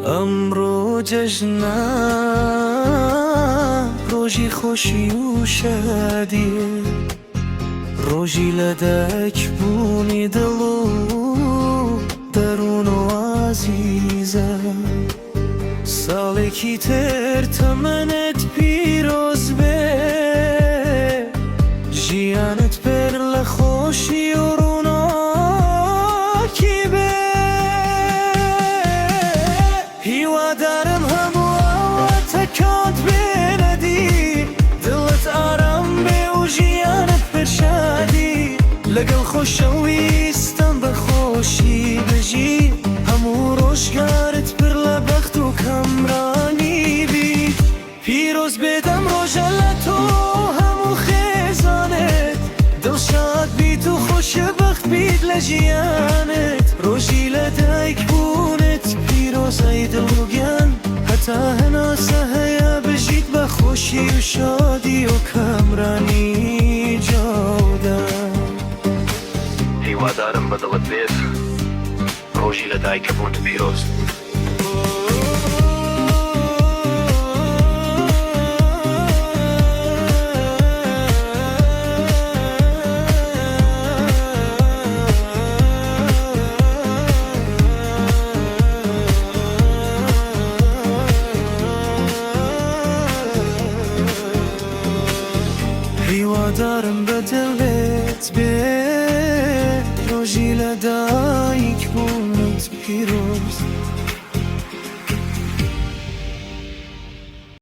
ئەمڕۆ جەژنە، ڕۆژی خۆشی و شادییە، ڕۆژی لەدایک بوونی دڵ و دەروون و ئازیزە. ساڵێکی تر تەمەنت پیرۆز بێ، ژیانت پر لە خۆشی و ڕووناکی بێ. هیوادارم هەموو ئاواتەکانت بێنە دی، دڵت ئارام بێ و ژیانت پر شادی، لەگەڵ خۆشەویستان بە خۆشی بژی، هەموو ڕۆژگارت پر لە بەخت و کامرانی بیت. پیرۆز بێت ئەم ڕۆژە لە تۆ و هەموو خێزانت، دڵشاد بیت و خۆشبەخت بیت لە ژیانت، ڕۆژی لە دایک بوونت پیرۆز ئەی دڵ و گیان، هەتا هەناسە هەیە بژیت بە خۆشی و شادی و کامرانی جاودان. هیوادارم بە دڵت بێت ڕۆژی لە دایکە بوونت پیرۆز. هیوادارم بە دڵت بێ ڕۆژی لە دایک بوونت پیرۆز.